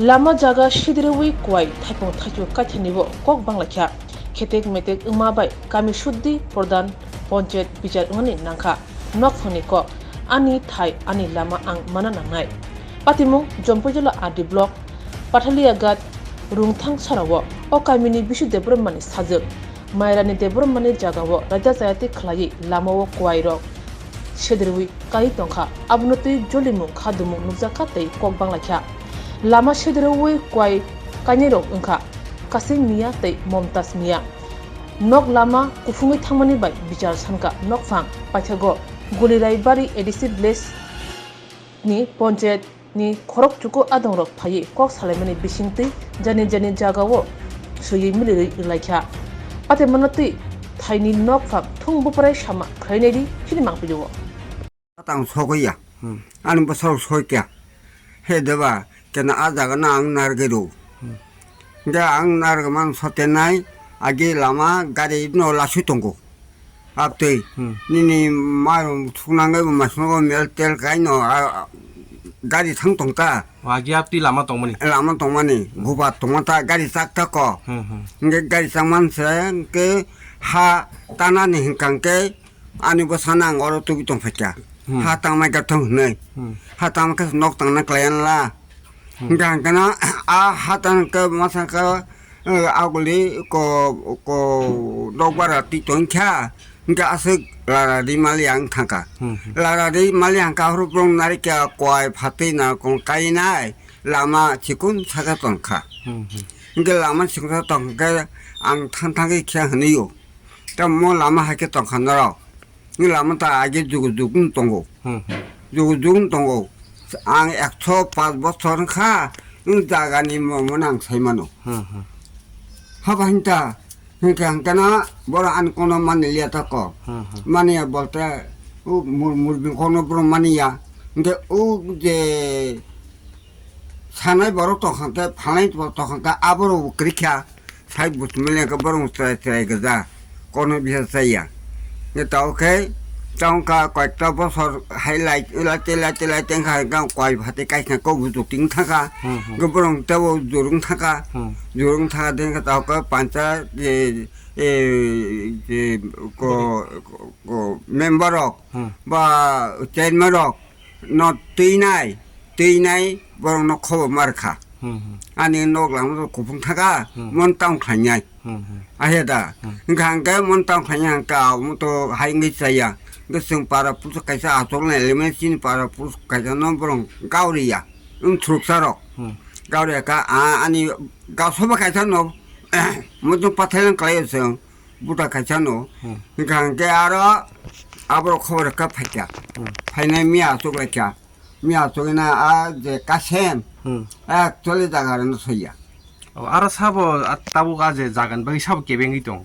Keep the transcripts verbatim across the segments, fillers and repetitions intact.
Lama jaga sidirwi kwai thaipung thaichuk kaithanibo kok banglaikha. Khetek metek wngma bai kami suddi prodhan ponchayat bichar wngnani nangkha. Nokphangni kok, ani thai ani lama ang mana nangnai. Patimung Jompojala R D block, Pathaliagat, Rungthang sarao o kamini Bisu Debbarmani sajwk, Mairani Debbarmani jagao raida chayatwi khlaiwi lamao kwai rok sedrwi kai tongkha. Abono twi jolimung khadumung nukjakha tei kok banglaikha. Lama sedrwi kwai kainai rok wngkha Kasim Mia tei Momtaz Mia. Nok lama kuphungwi thangmani bai bichar sanka nokphang paithago Guliraibari A D C village ni ponchayat ni khorok chuku adongrok phaiwi kok salaimani bisingtwi jani jani jagao swiwi milirwi rwlaikha. Patemano twi thaini nokphang thung buprai sama khlainai di chini mangpili o. Tang sogwi ya. Hmm. Ani bwsarok soi kya. He deba, kena a jaga na ang narwgwi rw. Hmm. Hingke ang narwgman sotenai, agi lama gari no lasui tongo. Abtwi, Hmm. nini marum thuknangwi bo masnogo mel tel kaino, a, a, gari thang tongta. O, agi abtwi lama tongmani? Lama tongmani, Hmm. buba tongmata gari chak tako. Hmm, hmm. Hingke gari changman se, hingke ha tanani hingkangke, ani bwsano ang oro tubui tongphaikha. Hmm. Ha tangmai gathang hwnwi. Hmm. Ha tangmai khe nok tangna klaiya la. Hmm. Hingkha hingkheno a ha tang khe masa khe, eh, aguli ko, ko dok bara twi tongkha. Hingkhe aswk lara ri mali ang thangkha. Hmm, hmm. Lara ri mali ang kha horo bwrong narikya koi phatwi na kong kainai lama chikun saka tongkha. Hmm, hmm. Hingkhe lama chikun saka tongkha khe ang thang thangwi khe hwnwi o. Tamo lama hai khe tongkha norok. Ni lama ta age jugu jugu wng tongo. Hmm, hmm. Jugu jugu wng tongo. Ang ekso pas bosor wngkha, wng jagani mo-, mono ang sai mano. Hmm, hmm. Haba hinta, hinta hingkana boro ani kono mani liya tako. Hmm, hmm. Mani ya bolte, u mur-, murbi kono boro mani ya. Hingke u je sanai borok tongkha khe, phalnai borok tongkha khe, aborok bo kwrwi kha. Sai buchumani hwnka borok chwrai chwrai gajak, kono bisa chaya. Hwnkhe tabuk khe, tamo wngkha koyekta bosor hai lai, lai, lai, lai, lai, tei wngkha hwnkhe koi phatwi kaisa kok buchuk ting thangkha. Hmm, hmm. Hwnkhe borok teibo jurung thangkha. Hmm. Jurung thangkha de wngkha tabuk khe pancha, e, e, e, ko, ko, ko member rok Hmm. ba chairman rok no twinai, twinai borok no khobor ma rwkha. Hmm, hmm. Ani nok lama kuphung thaka, Hmm. mon tang khlainai. Hmm, hmm. Ahe da. Hmm. Hingkha hingkhe mon tang khlainai hingkha, omo to hai wngwi chaya. Hingkhe chwng para pusu kaisa achuk nai limani chini para pusu kaisa no borok gauriya. Wng thuruksa rok. Hmm. Gauriya kha, a, ani gasoba kaisa no, muchung pathai lang khlaio chwng. Buta kaisa no. Hmm. Hingkha hingkhe aro aborok khobor rwkha phaikha. Hmm. Phainai miya achuk laikha. Miya achuk ina a je Kasem. Hmm. Actually jaga rwna soya. O, aro sabo, a, tabuk a je jaga ni bagwi sabo kebengwi tong?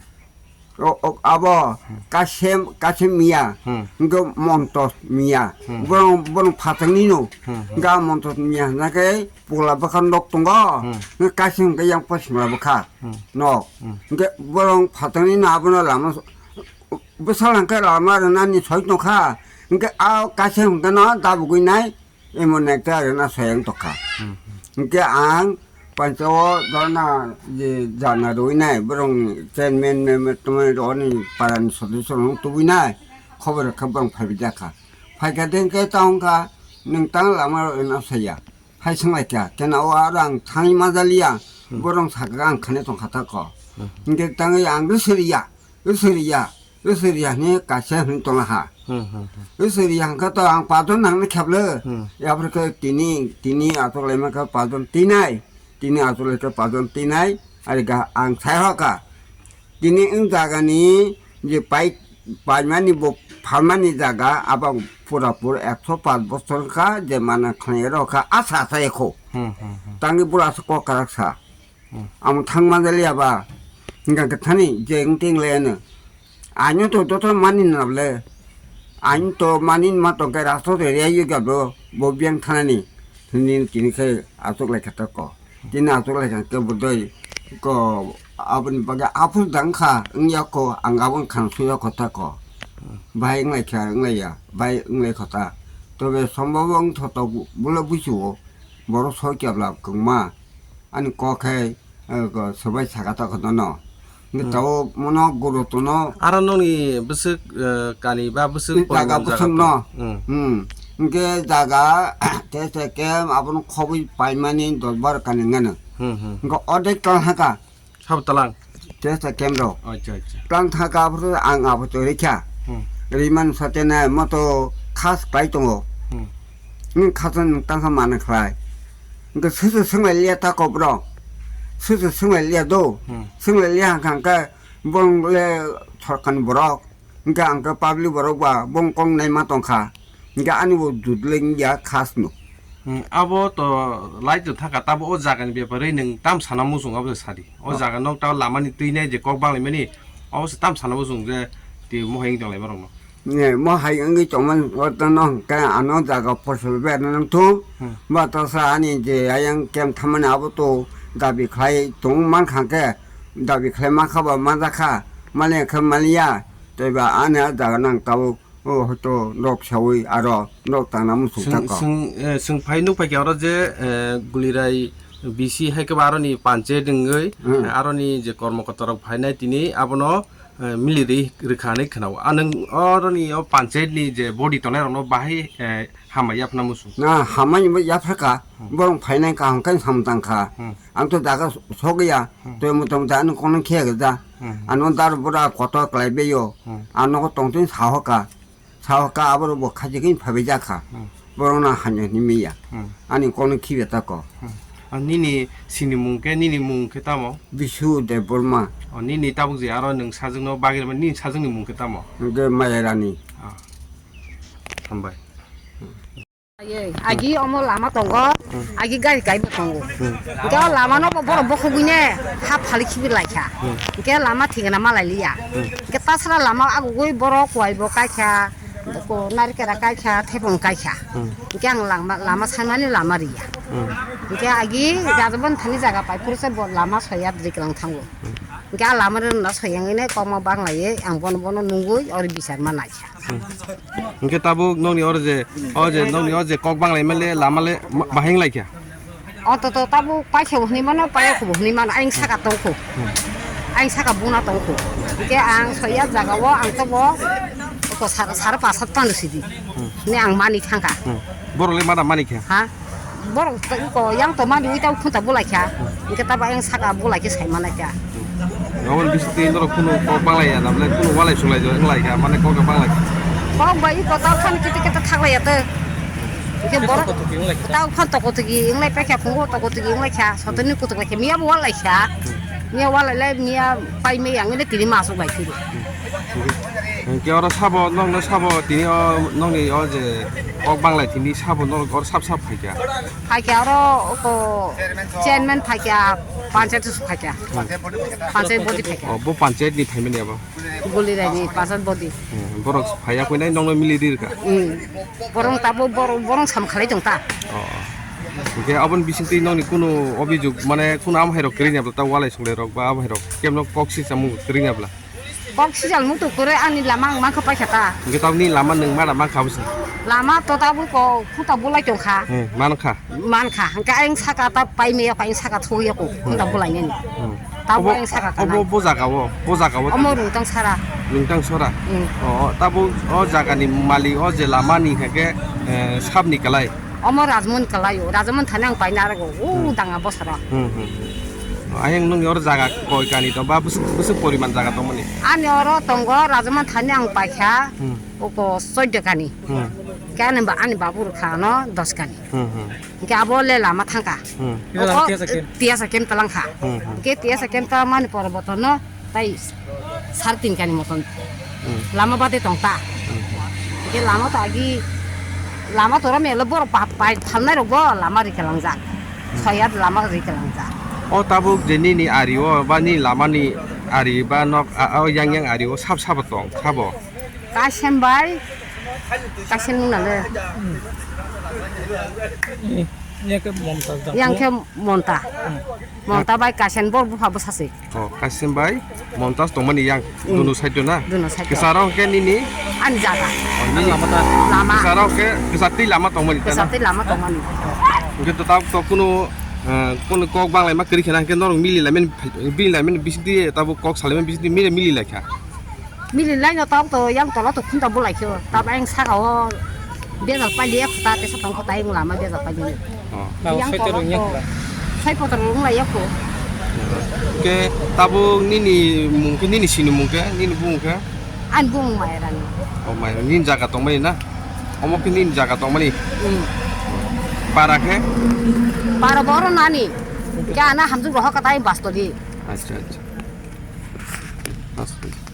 O, o, abo Hmm. Kasem, Kasem miya. Hmm. Hingkhe Montos miya. Hmm. Borong, borong phatang ni no. Hmm, hmm. Hingkhe a Montos miya hingkhe pula bwkha nok tongo. Hmm. Hingkhe Kasem hingkhe yang pasingla bwkha. Hmm. Nok. Hmm. Hingkhe borong phatangni no abono lama s-, bwsal hingkhe lama rwnani soi tongkha. Hingkhe a kaisa hingkhe no dabugwi nai, emon ekta rwna soi wng tongkha. Hmm. Hingkhe ang pancha o dona je jana rwi nai, borong chairman, member tongmani rwni parani sodosyo rok tubui nai, khobor khe borong phaibai jakha. Phaikha de hingkhe ta wngkha, nwng tang lama rwna saya. Hai swnglaikha, kena o aro ang thangwi majaliya, Hmm. borong sakha ang khani tongkha tako. Hmm. Hingke tangwi ang rwsiriya, rwsiriya, rwsiriya hwnwi kaisa hwnwi tonglaha. Hmm, hmm, hmm. Rwsiriya hwnkhe to ang pajon nangni kheble. Hmm. Yapharkhe tini, tini achuk laima khe pajon tinai, tini achuk laikhe pajon tinai, ari ga ang sai hoka. Tini wng jagani je pai-, paimani bo phalmani jaga, abo pura pura ekso paanch bosor wngkha, je mana khlainai rok kha, asa asa ekho. Hmm, hmm, hmm. Tangwi bura asa kok karak sa. Hmm. Amo thang manjaliya ba, hingka khe thani je wng ting le ano. Ano to joto mani na le. Ano to mani ma tong khe rasto de ya yu ga bo, bo biang thanani. Hini tini khe achuk lai kha ta ko. Tini achuk lai kha khe budoi ko aboni bagwi aphuru dang kha, wngya ko ang aboni khan suya kho ta ko. Bahai wnglai kha, wnglai ya, bahai wnglai kho ta. Tobe sombhobo wng tho to bula buisu o, borok soi kebla kwngma, ani kok khe, eh, go, sobai saka ta kho no. Hwnkhe Hmm. Tao mono guru tono. Aro nongni bwswk, eh, kani ba bwswk Ni jaga porinani jaga bwswk to? No. Hmm. Hmm. Hwnkhe jaga tei tei kem abono khobwi paimani dos bar kani ngano. Hmm, hmm. Hwnkhe ordek tang haka. Sabo talang? Tei tei kem rok. Acha, acha. Tang thaka abro ang abo to rekha. Hmm. Riman satena moto khas klai tongo. Hmm. Nung khasan nung tangkha mana khlai. Hwnkhe susu swnglai liya ta kobro. Susu swnglai liya do. Hmm. Swnglai liya hangkha hwnkhe bong le sorkani borok. Hwnkhe ang khe public borok ba bong kong naima tongkha. Hwnkhe ani bo dudleng ya khas no. Hmm, abo to lai to thaka tabo o jaga ni bepare nung tam sana muchung abo sadi. O Oh. Jaga nok ta lamani twi nai je kok bang laimani. Abo se tam sana muchung je ti mohai tong lai borok no. Ne, mo hai wngwi tongmani, o tono hwnkhe ano jaga phosol berna nangthung. Hmm. Ba tasa ani je ayang kem thamani abo to dabi khlai tong mankha khe, dabi khlai mankha ba manjakha, mani khe maliya, tei ba ani a jaga nang tabuk, o hoito nok sawi aro nok tangna muchung Swng, tako. Swng, eh, swng phai nuk phai khe oro je, eh, Gulirai B C hai khe ba aroni panchayat wngwi, Hmm. Aroni je kormokorta rok phainai tini abono eh, miliri rwkha hinwi khwnao. A nwng oroni o panchayat ni je body tongnai rokno bahai, eh, hambai yaphna muchung. Na hambai bo yaphra kha, Hmm. Borok phainai kaham khe samtang kha. Hmm. Ang to jaga sogwi ya, Hmm. To mota mota ano kono khe gja. Hmm. Ano dar bura kotor klai beyo. Hmm. Ano ko tongtwin saho kha. Sao ka aboro bo khajigwi phaibijak kha. Hmm. Borokno hamya hwnwi manya. Hmm. Ani kokno khibi tako. Hmm. Ah, nini sinimung khe, nini mung khe tamo? Bisu Debbarma. Oh, nini tabuk je aro nwng sajwkno bagwi rwmani, nini sajwkni mung khe tamo? Hwnkhe Mayarani. Ah. Hambai. Ye, agi omo lama tongo, Hmm. Agi gari kaibo tongo. Hmm. Hwnkhe o lama no bo borok bokhogwi ne ha phali khibi laikha. Hmm. Hwnkhe lama thikna malai liya. Hmm. Hwnkhe tasra lama agugwi borok kuai bo kaikha, ko narikera kaikha, thepung kaikha. Hmm. Hwnkhe ang lama, lama sanmani lama riya. Hmm. Hwnkhe agi Rajabon thani jaga pai phuru se bo lama soya dri kwlang thango. Hmm. Hwnkhe a lama rwna soya wngwi ne kokma banglaye ang bono bono nungwi ori bichar ma naikha. Hmm. Hwnkhe tabuk nokni oro je, o je nokni o je kok banglai male lama le ma-, bahai wng laikha. Ontoto tabuk paisa bo hwnwi mano, paya kho bo hwnwi mano, ayang saka tongkho. Hmm. Ayang saka buna tongkho. Hwnkhe ang soya jaga o ang tobo ko sar, sar pasat pano sidi. Hmm. Hwnwi ang mani thangkha. Hmm. Borok le mada mani kha? Ha? Borok ta-, iko yang to mani ui ta khunta bulai kha. Hwnkhe tabo yang saka bulai khe sai manai kha. Aboni bisingtwi norok kunu kok banglai ya, na belai kunu walai sulai jo wnglai kha, mane kok banglai kha. Kok bai iko ta phan kiti kiti thaklai ya te. Hwnkhe borok ta phan toko tigi wnglai paikha, phungo toko tigi wnglai kha, sotoni kutuk lai kha, miya bo walai kha. Miya walai lai, miya pai me yang le tini masuk lai kha. Hwnkhe oro sabo, nokno sabo, tini o nokni o je kok banglai tini sabo norok oro sap sap phaikha. Phaikha oro ko chairman phaikha, panchayat phaikha. Hmm. Panchayat body phaikha. O, bo panchayat ni phaimani abo? Gulirai ni panchayat body. Hmm, borok phaiya koi nai nokno mili rirkha. Hmm. Borok tabo borok, borok sam khalai tong ta. O, o. Hwnkhe aboni bisingtwi nokni kunu obijok mane kunu amhairok kwrwini abla ta walai sunglai rok ba amhairok kemno kok si chamung kwrwini abla? Kok sijal mutu kwrwi ani lama ang mankha paikha ta. Hwnkhe tabuk nini lama nwng mada mankha bwsa? Lama to tabuk ko khuta bulai tongkha. Hmm, mankha? Mankha. Hwnkhe ayang saka ta paimaya kho, ayang saka thuya kho, khuta Hmm. bulainani. Hmm. Tabuk Obo, ayang saka obo, kanai. Bo jaga o, bo jaga o Omo tamo? Rungtang sara. Rungtang sora? Hmm. O, tabuk o jagani malik o je lama ni hwnkhe, eh, sabni kwlai? Omo Rajmon kwlai o, Rajmon thani ang paina argo, o Hmm. danga bosora. Hmm, hmm, hmm. Ayang nung oro jaga koi kani tong ba bwswk, bwswk poriman jaga tongmani? Ani oro tongo Rajmon thani ang paikha, Hmm. oko soiddo kani. Hmm. Khe ani ba-, ani babu rwkha ano dos kani. Hmm, hmm. Hwnkhe abo le lama thangkha. Hmm. Oko Tiyasa kem. Tiyasa kem talangkha. Hmm, hmm. Hwnkhe tiyasa kem talangmani pore botorno tai sare tin kani moton Hmm. lama bade tong ta. Hmm. Hwnkhe lama to agi, lama to oro melo borok pa-, pai phalnai rok bo lama rikalangjak. Hmm. Soyat lama rikalangjak. O tabuk je nini ari o ba nini lama ni ari ba nok a, o yang yang ari o sab sabo tong, sabo? Kaisem bai, kaisem nung nale. Yang khe Monta. Hmm. Monta bai Kasen bor bupha bwsa se. Oh, Kasen bai Montas tongmani yang Hmm. Dunu side na? Dunu side. Kisaro ke nini? Ani jaga. Oh, nini. Lama ta. Lama. Kisaro ke kisati lama tongmani ta na? Kisati lama tongmani. Hwnkhe to tabuk to kunu Ah, kono kok banglaima kwrwi khna hwnkhe norok mili laimani, mili laimani bisingtwi tabuk kok salaimani bisingtwi mili, mili laikha. Mili laino tabuk to yang tola to khunta bulai khe. Tab ang saka o bejal paili ekho ta tesa tong kho tai wng lama bejal paili. Oh. Yang tola to sai potor wng lai ekho. Ke tabuk nini mung khe, nini sini mung khe, nini bung khe? Ani bung Mairani. Oh, Mairani. Nini jaga tongmani na? Omo khe nini jaga tongmani? Hmm. Para khe? Para boro nani. Ke ana hamjung rohok katai bastoli. Acha, acha. Acha.